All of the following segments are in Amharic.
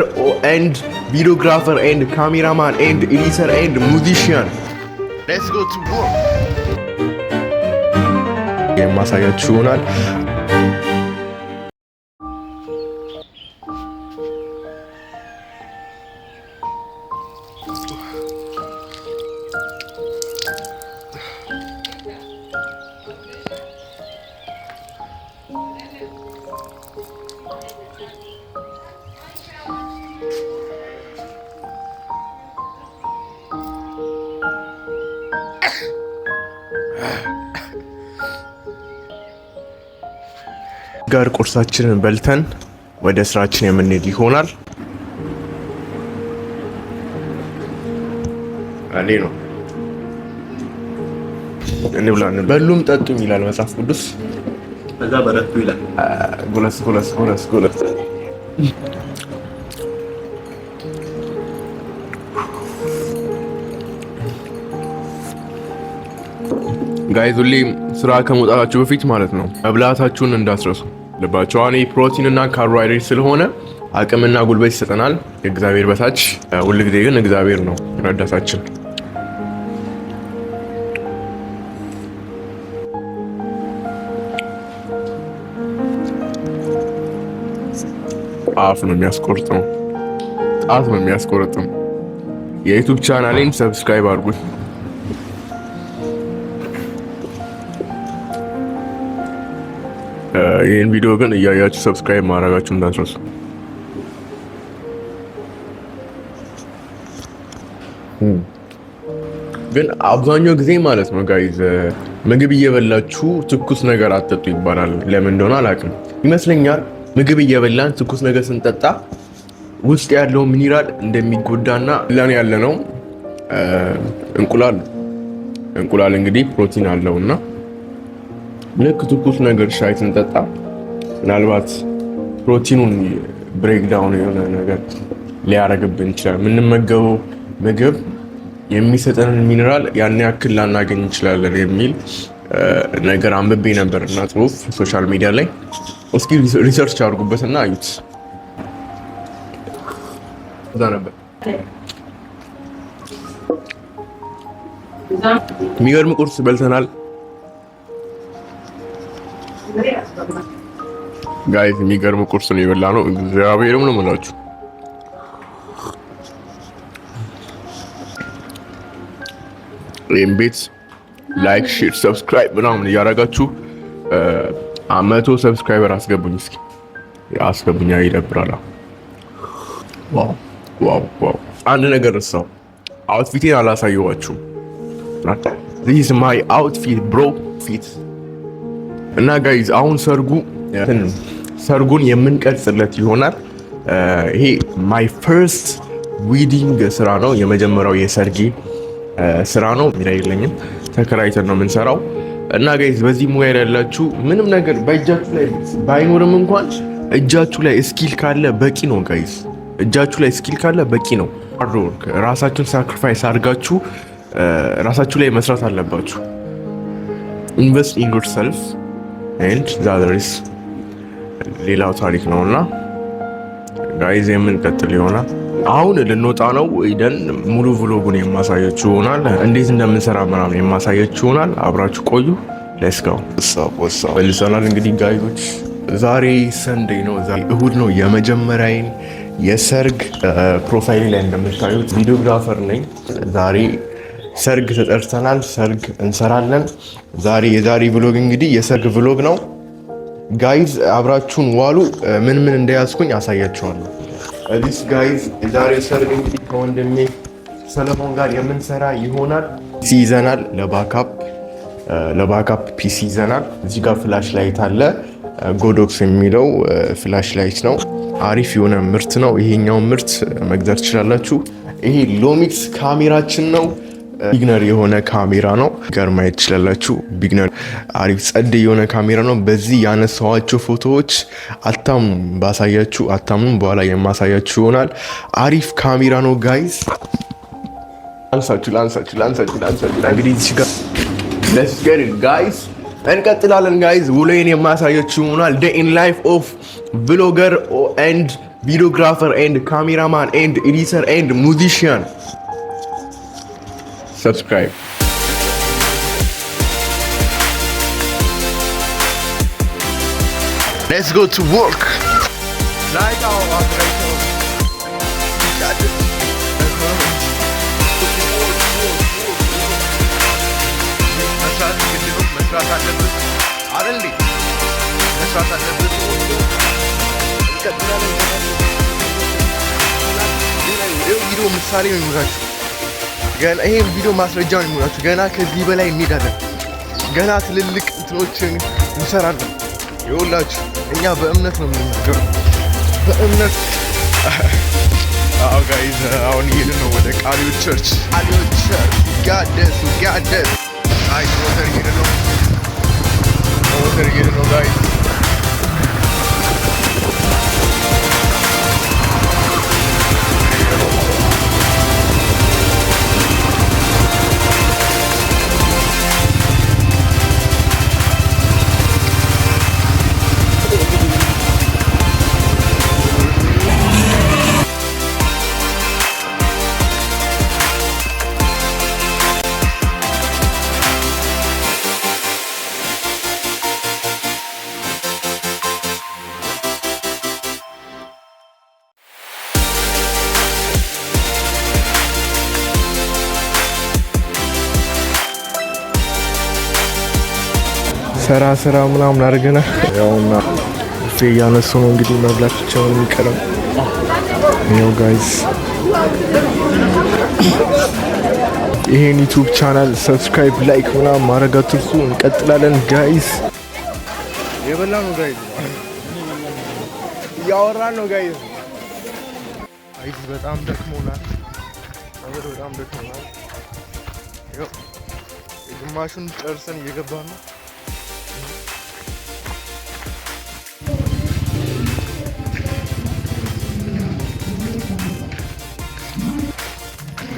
And videographer and cameraman and editor and musician. Let's go to work. የማሳያችሁ ይሆናል። ጋር ቁርሳችንን በልተን ወደ ስራችን የምንሄድ ይሆናል። እኔ ነው እንብላ። በሉም ጠጡም ይላል መጽሐፍ ቅዱስ። ከዛ በረቱ ይላል። ጎለስ ጎለስ ጎለስ ጎለስ። Guys፣ ሁሌ ስራ ከመውጣታችሁ በፊት ማለት ነው መብላታችሁን እንዳትረሱ። ልባቸው እኔ ፕሮቲን እና ካርቦሃይድሬት ስለሆነ አቅምና ጉልበት ይሰጠናል ከእግዚአብሔር በታች። ሁልጊዜ ግን እግዚአብሔር ነው ረዳታችን። አፍ ነው የሚያስቆርጥመው፣ ጣት ነው የሚያስቆርጥም። የ YouTube ቻናሌን subscribe አድርጉት። ይህን ቪዲዮ ግን እያያችሁ subscribe ማድረጋችሁ እንዳትረሱ። ግን አብዛኛው ጊዜ ማለት ነው guys፣ ምግብ እየበላችሁ ትኩስ ነገር አትጠጡ ይባላል። ለምን እንደሆነ አላውቅም። ይመስለኛል ምግብ እየበላን ትኩስ ነገር ስንጠጣ ውስጥ ያለው ሚኒራል እንደሚጎዳና ለን ያለ ነው። እንቁላል፣ እንቁላል እንግዲህ ፕሮቲን አለው እና ልክ ትኩስ ነገር ሻይ ስንጠጣ ምናልባት ፕሮቲኑን breakdown የሆነ ነገር ሊያደርግብን ይችላል። የምንመገበው ምግብ የሚሰጠንን ሚኒራል ያን ያክል ላናገኝ እንችላለን የሚል ነገር አንብቤ ነበር እና ጽሁፍ social media ላይ። እስኪ research አድርጉበትና አዩት። እዛ ነበር የሚገርም ቁርስ በልተናል። Guys፣ የሚገርም ቁርስ ነው የበላነው። እግዚአብሔርም ነው የምላችሁ። ይህም ቤት like፣ share፣ subscribe ምናምን እያደረጋችሁ 100 subscriber አስገቡኝ፣ እስኪ አስገቡኝ። ይደብራል። Wow, wow, wow! አንድ ነገር ረሳው፣ outfit ኤን አላሳየኋችሁም። This my outfit, bro, fit። እና guys፣ አሁን ሰርጉን የምንቀርጽለት ይሆናል። ይሄ my first wedding ስራ ነው። የመጀመሪያው የሰርጌ ስራ ነው። ሚራ የለኝም፣ ተከራይተን ነው የምንሰራው። እና guys፣ በዚህ ሙያ ያላችሁ ምንም ነገር በእጃችሁ ላይ ባይኖርም እንኳን እጃችሁ ላይ skill ካለ በቂ ነው guys። እጃችሁ ላይ skill ካለ በቂ ነው። Hard work፣ ራሳችሁን sacrifice አድርጋችሁ ራሳችሁ ላይ መስራት አለባችሁ። Invest in yourself and the others ሌላው ታሪክ ነው። እና guys፣ የምንቀጥል ይሆናል። አሁን ልንወጣ ነው። ሄደን ሙሉ vlog ኡን የማሳያችሁ ይሆናል። እንዴት እንደምንሰራ ምናምን የማሳያችሁ ይሆናል። አብራችሁ ቆዩ። Let's go። መልሰናል። እንግዲህ guys ኦች፣ ዛሬ Sunday ነው። ዛሬ እሁድ ነው። የመጀመሪያዬን የሰርግ፣ profile ላይ እንደምታዩት videographer ነኝ። ዛሬ ሰርግ ተጠርተናል። ሰርግ እንሰራለን። ዛሬ የዛሬ vlog እንግዲህ የሰርግ vlog ነው። Guys፣ አብራችሁን ዋሉ። ምን ምን እንደያዝኩኝ አሳያችኋለሁ። This guys፣ የዛሬ ሰርግ እንግዲህ ከወንድሜ ሰለሞን ጋር የምንሰራ ይሆናል። PC ይዘናል፣ ለ backup PC ይዘናል። እዚህ ጋር flash light አለ። Godox የሚለው flash light ነው። አሪፍ የሆነ ምርት ነው። ይሄኛው ምርት መግዛት ትችላላችሁ። ይሄ Lumix ካሜራችን ነው። Beginner የሆነ ካሜራ ነው። ጋር ማየት ትችላላችሁ። Beginner አሪፍ ጸድ የሆነ ካሜራ ነው። በዚህ ያነሳኋቸው ፎቶዎች አታምኑም፣ ባሳያችሁ አታምኑም። በኋላ የማሳያችሁ ይሆናል። አሪፍ ካሜራ ነው guys። ላንሳችሁ፣ ላንሳችሁ፣ ላንሳችሁ፣ ላንሳችሁ። እንግዲህ እዚህ ጋር let's get it, guys። እንቀጥላለን guys። ውሎዬን የማሳያችሁ ይሆናል። Day in life of vlogger and Videographer and cameraman and editor and musician. Subscribe. Let's go to work. Like our operator. Got this. መስራት ግድ ነው። መስራት አለብን አይደል? መስራት አለብን። እንቀጥላለን። ቪዲዮ ምሳሌ ነው የሚሆናችሁ። ገና ይሄን ቪዲዮ ማስረጃ ነው የሚሆናችሁ። ገና ከዚህ በላይ እንሄዳለን። ገና ትልልቅ እንትኖችን እንሰራለን። ይኸውላችሁ እኛ በእምነት ነው የምንናገረው፣ በእምነት። አዎ guys፣ አሁን እየሄድን ነው ወደ ቃሊዮት church። ቃሊዮት church ጋደስ ጋደስ። Guys፣ ሞተር እየሄድን ነው፣ ሞተር እየሄድን ነው guys። ሰራ ስራ ምናምን አድርገናል። ያውና ቡፌ እያነሱ ነው እንግዲህ፣ መብላት ብቻ ነው የሚቀረው። ያው guys፣ ይሄን YouTube channel subscribe፣ like ምናምን ማድረግ አትርሱ። እንቀጥላለን guys። የበላ ነው guys፣ እያወራን ነው guys። Guys፣ በጣም ደክሞናል፣ በጣም ደክሞናል። ያው ግማሹን ጨርሰን እየገባን ነው።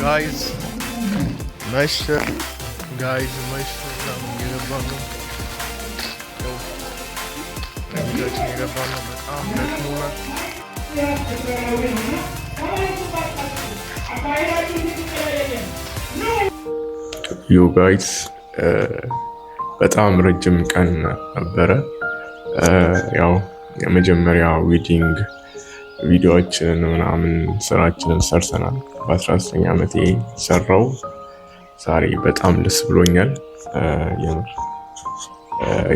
Guys፣ መሸ guys፣ መሸ ምናምን፣ እየገባን ነው። ያው ቤታችን እየገባን ነው። በጣም ደክሞናል። Yo guys፣ በጣም ረጅም ቀን ነበረ። ያው የመጀመሪያ wedding ቪዲዮዎችንን ምናምን ስራችንን ሰርተናል። በ19 ዓመቴ ሰራው። ዛሬ በጣም ደስ ብሎኛል። የምር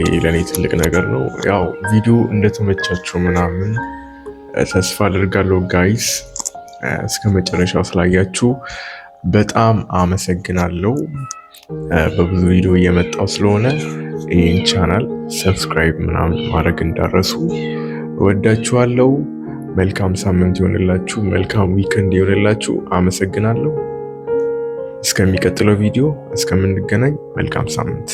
ይህ ለእኔ ትልቅ ነገር ነው። ያው ቪዲዮ እንደተመቻችሁ ምናምን ተስፋ አድርጋለሁ guys። እስከ መጨረሻው ስላያችሁ በጣም አመሰግናለሁ። በብዙ ቪዲዮ እየመጣው ስለሆነ ይህን channel subscribe ምናምን ማድረግ እንዳትረሱ። እወዳችኋለሁ። መልካም ሳምንት ይሆንላችሁ። መልካም weekend ይሆንላችሁ። አመሰግናለሁ። እስከሚቀጥለው ቪዲዮ እስከምንገናኝ መልካም ሳምንት።